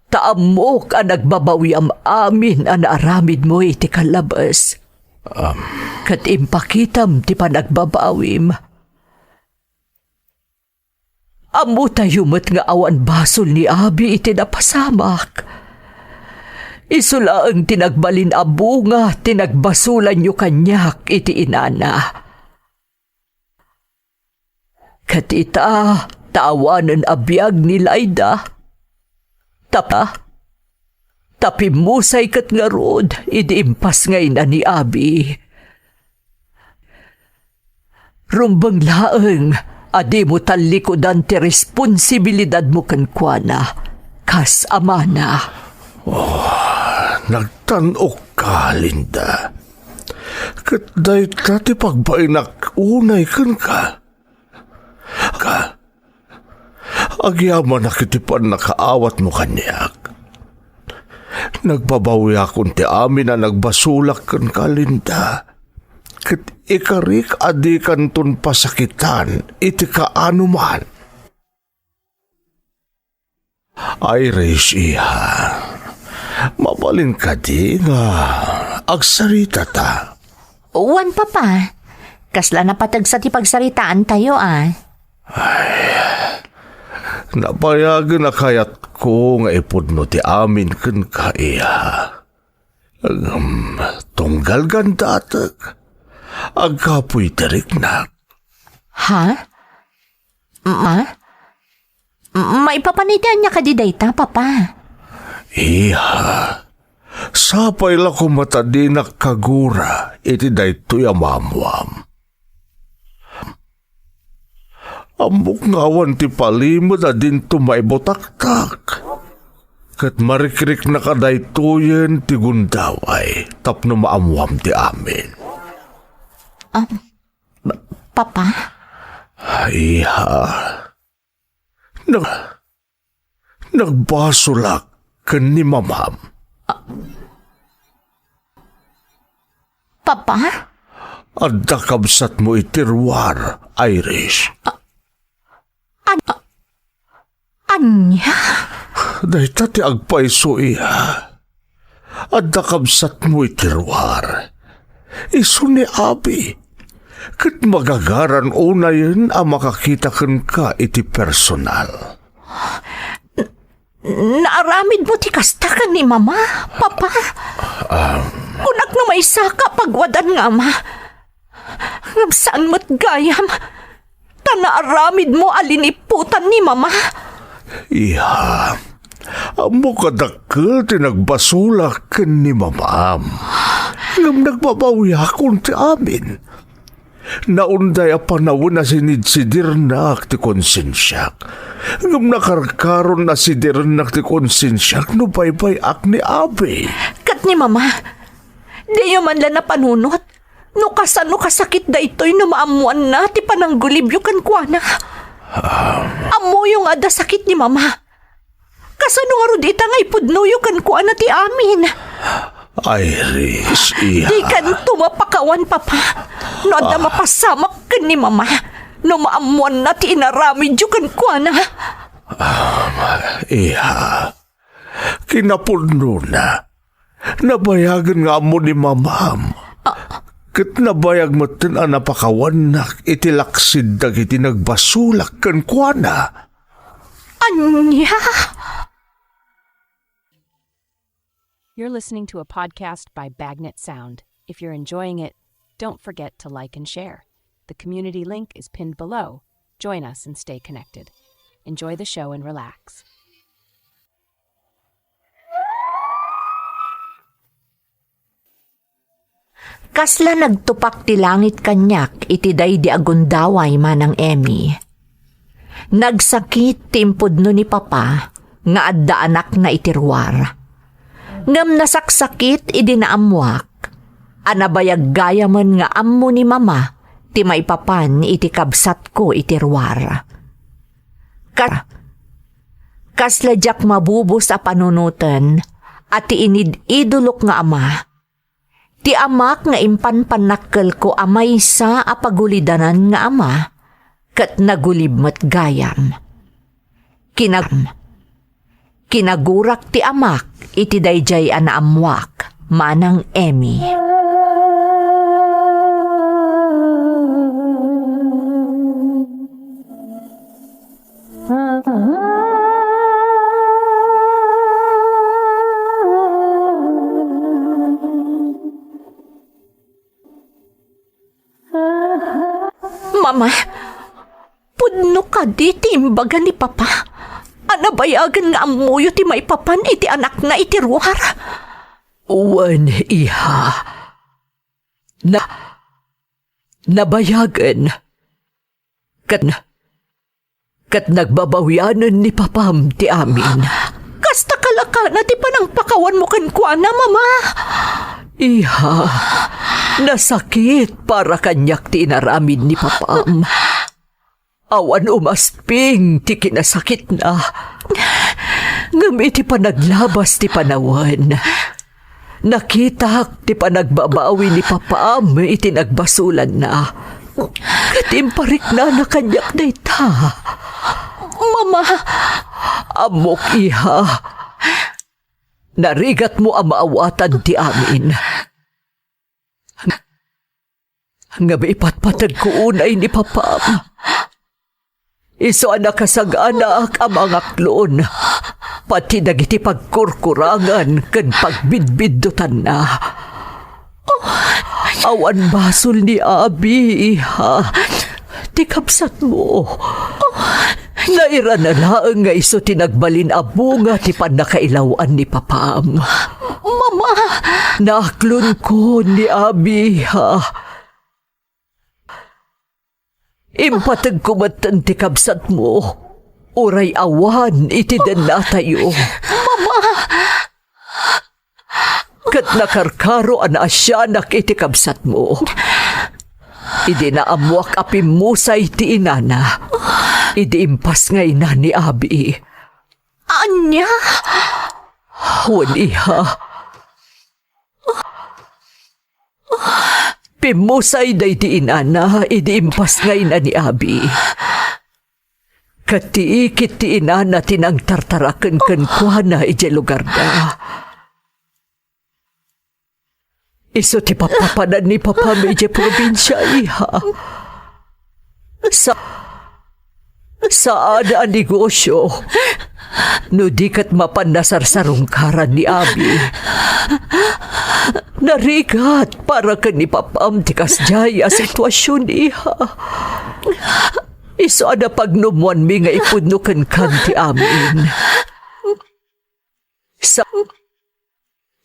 ta ammok a nagbabawiam amin a naaramidmo iti kallabes. Am. Ket impakitam ti panagbabawim. Ammotayo met nga awan basol ni Abi iti napasamak. Isu laeng ti nagbalin a bunga ti nagbasolanyo kaniak iti inana. Ket ita, ta awanen a biag ni Laida. Tapa, ta pimmusay ket ngarud idi impas nga ina ni Abi. Rumbeng laeng a dimo tallikudan ti responsibilidadmo kenkuana kas amana. Oh, nagtan-okka, Linda. Ket dayta ti pagbainak unay kenka. Ka, agyamanak iti pannakaawatmo kaniak. Nagbabawiakon ti amin a nagbasolak kenka, Linda. Ket ikarik a dikanton pasakitan iti kaanoman. Irish, iha. Mabalin kadi nga agsaritata? Wen, Papa. Kasla napateg sa ti pagsaritaantayo, a. Ay, nabayagen a kayatko nga ipudno ti amin kenka, iha. Ngem, tunggal gandatek, agkapuy ti riknak. Ha? Ma? Maipapan iti ania kadi dayta, Papa? Iha, sapay la koma ta dinak kagura iti daytoy a maammoam. Ammok nga awan ti palimed a dinto maibutaktak. Ket marikriknak a daytoyen ti gundaway tapno maammoam ti amin. Am, Papa? Iha, nag-, nagbasolak ken ni Mamam. Papa? Adda kabsatmo iti ruar, Iris. An-, ania? Dayta ti agpayso, iha. Adda kabsatmo iti ruar. Isu ni Abi. Ket magagaran unayen a makakita kenka iti personal. Naaramidmo ti kasta ken ni Mama, Papa? Kunak no maysaka a pagwadan nga ama. Ngem saan met gayam, ta naaramidmo a liniputan ni Mama. Iha, ammok a dakkel ti nagbasolak ken ni Mamam. Ngem nagbabawiakon ti amin. Naunday a panawen a sinidsidirnak ti konsensiak. Ngem nakarkaron a sidirennak ti konsensiak no baybay-ak ni Abi. Ket ni Mama, diyo man la napanunot no kasano kasakit daytoy no maammoanna ti pananggulibyo kenkuana. Ammoyo nga adda sakit ni Mama. Kasano ngarud ita nga ipudnoyo kenkuana ti amin? Iris, iha. Dikanto mapakawan, Papa. No adda mapasamak ken ni Mama, no maammoanna ti inaramidyo kenkuana. Iha. Kinapudnona, nabayagen nga ammo ni Mamam. Ket nabayag metten a napakawannak iti laksid dagiti nagbasolak kenkuana. Ania? You're listening to a podcast by Bagnet Sound. If you're enjoying it, don't forget to like and share. The community link is pinned below. Join us and stay connected. Enjoy the show and relax. Kasla nagtupak ti langit kaniak iti daydi a gundaway, Manang Emmy. Nagsakit ti impudno ni Papa nga adda anakna iti ruar. Ngem nasaksakit idi naammoak a nabayag gayamen nga ammo ni Mama ti maipapan iti kabsatko iti ruar. Ka-, kasla diak mabubos a panunoten a ti inid-idolok nga ama, ti amak nga impanpannakkelko a maysa a pagulidanan nga ama, ket nagulib met gayam. Kinag-, kinagurak ti amak iti daydiay a naammoak, Manang Emmy. Mama, pudno kadi ti imbaga ni Papa a nabayagen nga ammoyo ti maipapan iti anakna iti ruar? Wen, iha. Na, nabayagen. Ket, ket nagbabawianen ni Papam ti amin. Kasta kalakana ti panangpakawanmo kenkuana, Mama? Iha, nasakit para kaniak ti inaramid ni Papam. Awan umasping ti kinasakitna. Ngem iti panaglabas ti panawen, nakitak ti panagbabawi ni Papam iti nagbasolanna. Ket impariknana kaniak dayta. Mama! Ammok, iha. Narigatmo a maawatan ti amin. Ngem ipatpategko unay ni Papam. Isu a nakasaganaak a mangaklon, pati dagiti pagkurkurangan ken pagbidbiddutanna. Awan basol ni Abi, iha, ti kabsatmo. Nairana laeng nga isu ti nagbalin a bunga ti pannakailaw-an ni Papam. Mama! Naaklonko ni Abi, iha. Impategko metten ti kabsatmo, uray awan iti dennatayo. Mama! Ket nakarkaro a naasianak iti kabsatmo. Idi naammuak a pimmusay ti inana, idi impasngayna ni abi. Ania? Wen, iha. Pimmusay daydi inana idi impasngayna ni abi. Ket ti ikit ti inana ti nangtartaraken kenkuana idiay lugarda. Isu ti papapanan ni papam idiay probinsia, iha. Sa-, saan a negosio no di ket mapan nasarsarungkaran ni abi. Narigat para ken ni papam ti kasdiay a situasion, iha. Isu a napagnummuanmi nga ipudno kenkan ti amin. Sa-,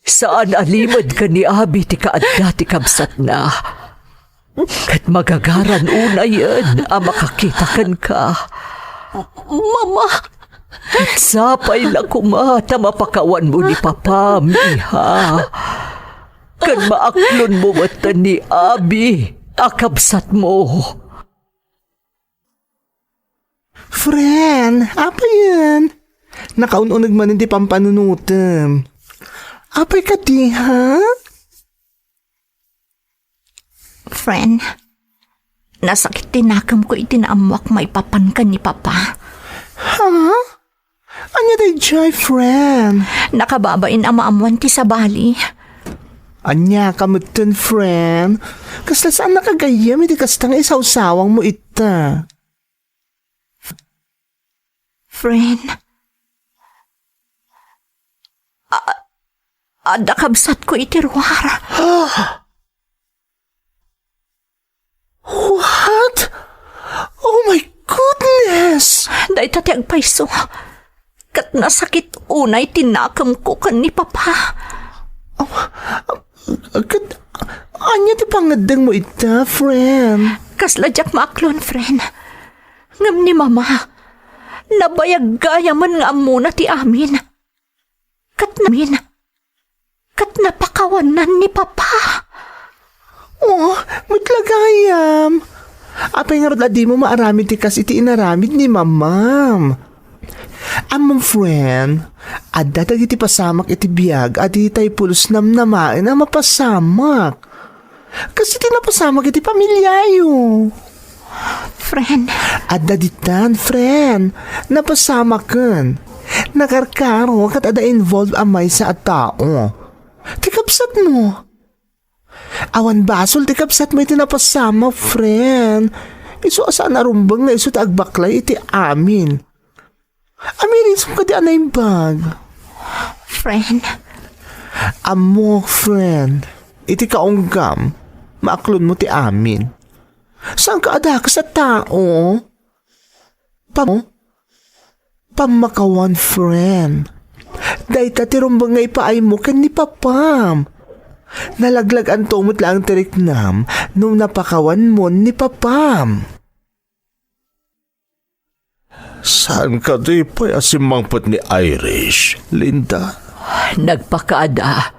saan a limed ken ni abi ti kaadda ti kabsatna. Ket magagaran unayen a makakita kenka. Mama! Ket sapay la koma ta mapakawanmo ni papam, iha. Ken maaklonmo met ni abi a kabsatmo. Friend, apay yen? Nakaun-uneg manen ti pampanunotem. Apay kadi, ha? Friend, nasakit ti nakemko iti naammuak maipapan ken ni Papa. Ha? Ania daydiay, friend? Nakababain a maammuan ti sabali. Ania ka metten, friend? Kasla saannak a gayyem iti kasta nga isawsawangmo ita. Friend. A-, adda kabsatko iti ruar. What? Oh my goodness! Dayta ti agpayso. Ket nasakit unay ti nakemko ken ni Papa. Oh, ket ania ti pangngeddengmo ita, friend? Kasla diak maaklon, friend. Ngem ni Mama, nabayag gayamen nga ammona ti amin. Ket namin, ket napakawannan ni Papa. Oh, met la gayam. Apay ngarud a dimo maaramid ti kas iti inaramid ni Mamam? Ammom, friend, adda dagiti pasamak iti biag a ditay pulos namnamaen a mapasamak. Kas iti napasamak iti pamiliayo. Friend. Adda ditan, friend. Napasamaken. Nakarkaro ket adda involved a maysa a tao. Ti kabsatmo. Awan basol ti kabsatmo iti napasamak, friend. Isu a saan a rumbeng nga isu ti agbaklay iti amin. Amirinsom kadi a naimbag. Friend. Ammok, friend. Iti kaunggam, maaklonmo ti amin. Saanka a dakes a tao? Pam-, pammakawan, friend. Dayta ti rumbeng nga ipaaymo ken ni Papam. Nalaglag-anto met laeng ti riknam no napakawanmon ni Papam. Saan kadi pay a simmangpet ni Irish, Linda? Nagpakaada.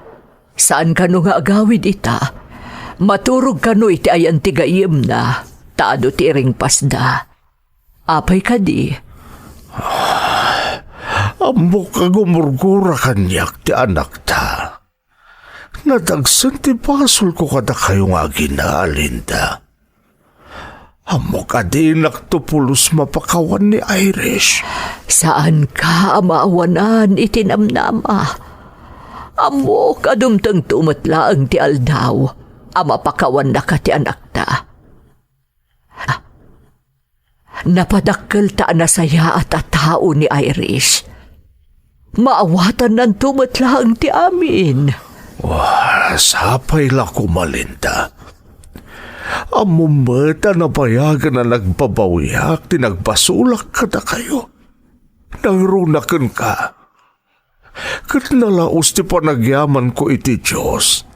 Saan kano nga agawid ita? Maturog kano iti ayan ti gayyemna, ta adu ti iringpasda. Apay kadi? Ammok a gumurgura kaniak ti anakta. Nadagsen ti basolko kadakayo nga agina, Linda. Ammok a dinakto pulos mapakawan ni Irish. Saanka a maawanan iti namnama. Ammok a dumtengto met laeng ti aldaw a mapakawannaka ti anakta. Napadakkel ta a nasayaat a tao ni Irish. Maawatannanto met laeng ti amin. Wah, sapay la koma, Linda. Ammom met a nabayagen a nagbabawiak ti nagbasolak kadakayo. Nangruna kenka. Ket nalaus ti panagyamanko iti Dios,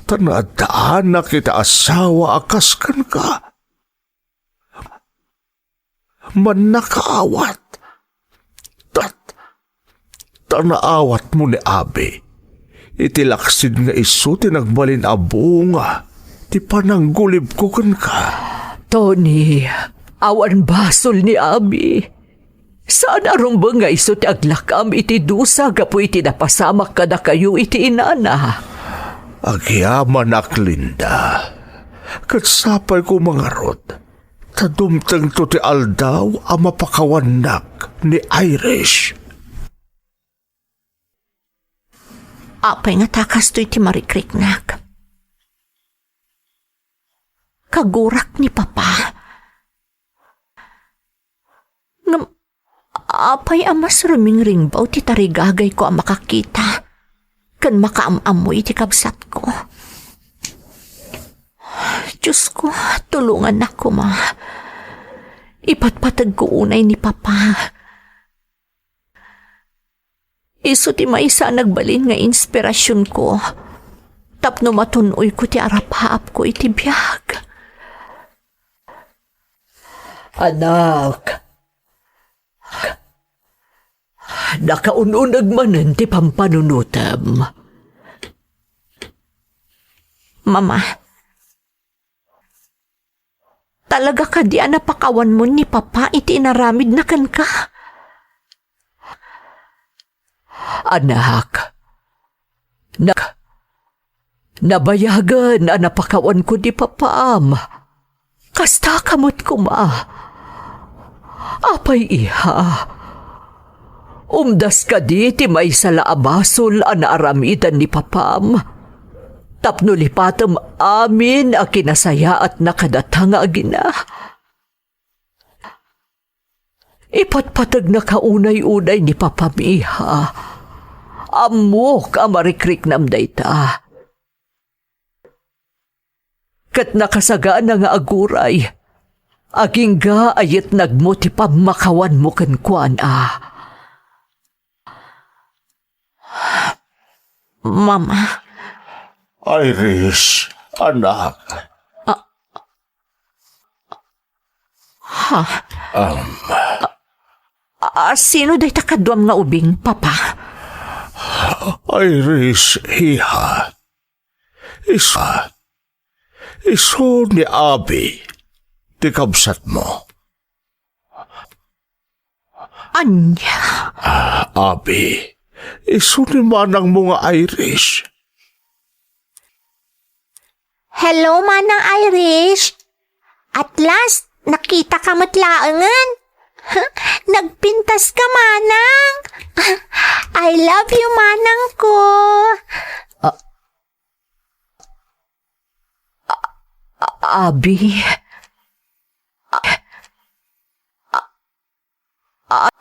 ta naaddaanak iti asawa a kas kenka. Mannakaawat. Ta, ta naawatmo ni Abi. Iti laksid nga isu ti nagbalin a bunga ti pananggulibko kenka. Tony, awan basol ni Abi. Saan a rumbeng nga isu ti aglak-am iti dusa gapu iti napasamak kadakayo iti inana. Agyamanak, Linda. Ket sapay ko mangarud, ta dumtengto ti aldaw a mapakawannak ni Irish. Apay ngata kastoy ti marikriknak? Kagurak ni Papa. Ngem apay a mas rumingringbaw ti tarigagayko a makakita ken makaam-ammo iti kabsatko? Diosko, tulongannak koma. Ipatpategko unay ni Papa. Isu ti maysa a nagbalin nga inspirasionko tapno matun-oyko ti arapaapko iti biag. Anak, nakaun-uneg manen ti pampanunotem. Mama, talaga kadi a napakawanmo ni Papa iti inaramidna kenka? Anak, na-, nabayagen a napakawanko ni Papam. Kasta ka met koma. Apay, iha? Umdas kadi ti maysa la a basol a naaramidan ni Papam tapno lipatem amin a kinasayaatna kadata nga agina? Ipatpategnaka unay-unay ni Papam, iha. Ammok a marikriknam dayta. Ket nakasagana nga aguray, agingga a yetnagmo ti pammakawanmo kenkuana. Mama. Iris, anak. Ah. Ha? Um. Ah, sino dayta kaduam nga ubing, Papa? Iris, iha. Isu, isu ni Abi, ti kabsatmo. Ania? Ah, Abi, isu ni manangmo nga Iris. Hello, Manang Iris. At last, nakita ka met laengen. Nagpintas ka, Manang. I love you, Manang ko. Ah, A-, Abi. A-, a-,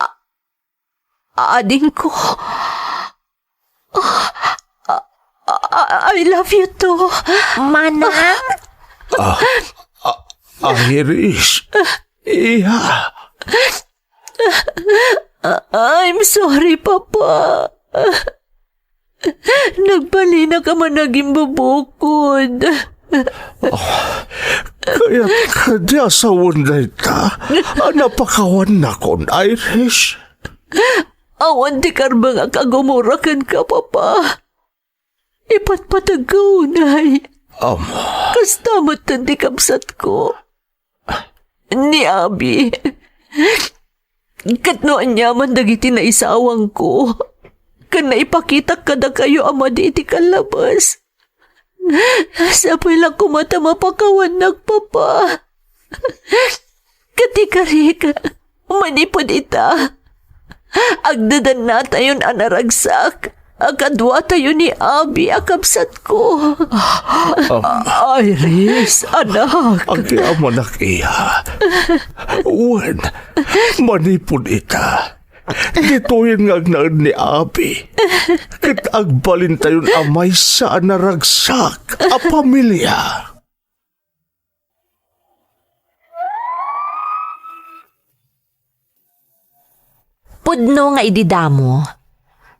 a-, adingko. A-, a-, a-, I love you too. Manang? Ah, ah, Iris. Iha. I'm sorry, Papa. Nagbalinak a managimbubukod. Ah, kayat kadi a sawen dayta a napakawannakon, Iris? Awan ti karbengak a gumura kenka, Papa. Ipatpategko unay. Ama. Kasta metten ti kabsatko. Ni Abi. Ket no aniaman dagiti naisawangko, ken naipakitak kadakayo a madi iti kallabas, sapay la koma ta mapakawannak, Papa. Ket ikarik, manipud ita, agdadannatayon a naragsak a kaduatayo ni Abi a kabsatko. Um, Iris, anak. Agyamanak, iha. Wen, manipud ita, ditoyen nga agnaed ni Abi, ket agbalintayon a maysa a naragsak a pamilia. Pudno nga idi damo,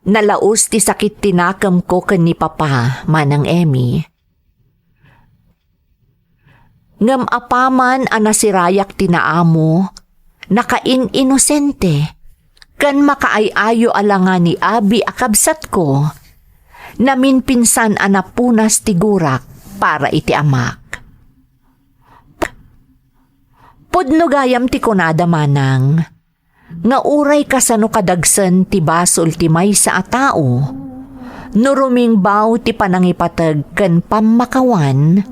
nalaus ti sakit ti nakemko ken ni Papa, Manang Emmy. Ngem apaman a nasirayak ti naamo, nakain-inosente, ken makaay-ayo a langa ni Abi a kabsatko, naminpinsan a napunas ti gurak para iti amak. Pudno gayam ti kunada manang, nga uray kasano kadagsen ti basol ti maysa a tao, no rumingbaw ti panangipateg ken pammakawan,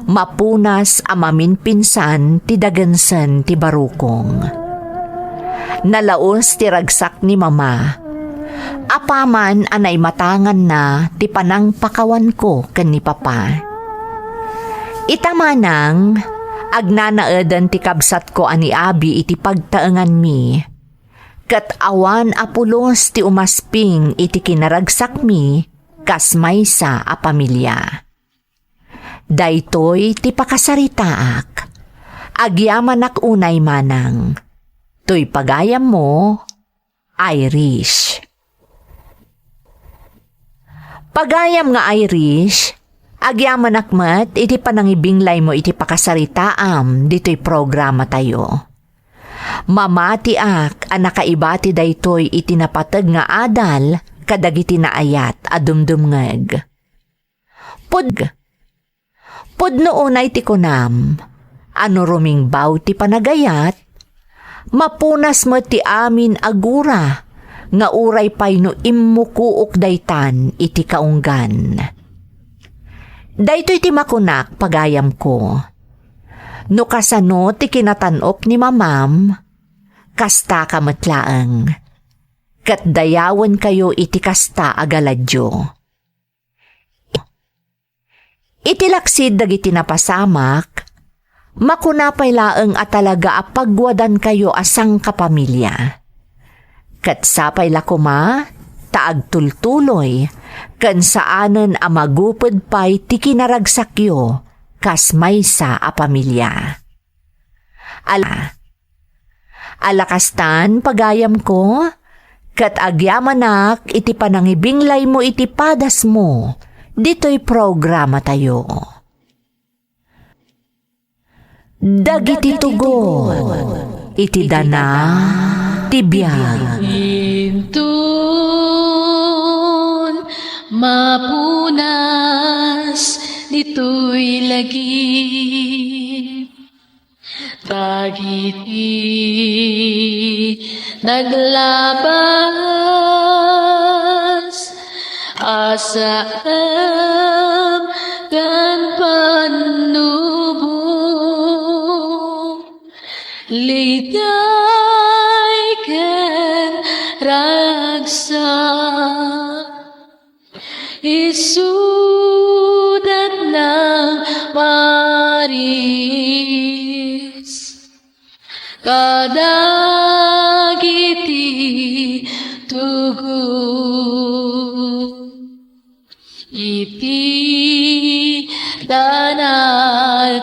mapunas a maminpinsan ti dagensen ti barukong. Nalaus ti ragsak ni Mama, apaman a naimatanganna ti panangpakawanko ken ni Papa. Ita manang, agnanaeden ti kabsatko a ni Abi iti pagtaenganmi, ket awan a pulos ti umasping iti kinaragsakmi kas maysa a pamilia. Daytoy ti pakasaritaak. Agyamanak unay manang. Toy pagayammo, Irish. Pagayam nga Irish, agyamanak met iti panangibinglaymo iti pakasaritaam ditoy programatayo. Mamatiak a nakaibati daytoy iti napateg nga adal kadagiti naayat a dumdumngeg. Pud-, pudno unay ti kunam, a no rumingbaw ti panagayat, mapunas met ti amin a gura nga uray pay no immukuok daytan iti kaunggan. Daytoy ti makunak, pagayamko. No kasano ti kinatan-ok ni Mamam, kastaka met laeng. Ket dayawenkayo iti kasta a galadyo. Iti laksid dagiti napasamak, makuna pay laeng a talaga a pagwadankayo a sangkapamilia. Ket sapay la koma ta agtultuloy ken saanen a maguped pay ti kinaragsakyo kas maysa a pamilia. Ala, ala kastan, pagayamko, ket agyamanak iti panangibinglaymo iti padasmo ditoy programatayo. Dagiti tugon iti dana ti biag. Inton mapunas ditoy lagip, dagiti naglabas a saem ken pannubo, ligay ken ragsak. Isudat nang maris kadagiti tugon iti dana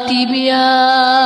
ti biag.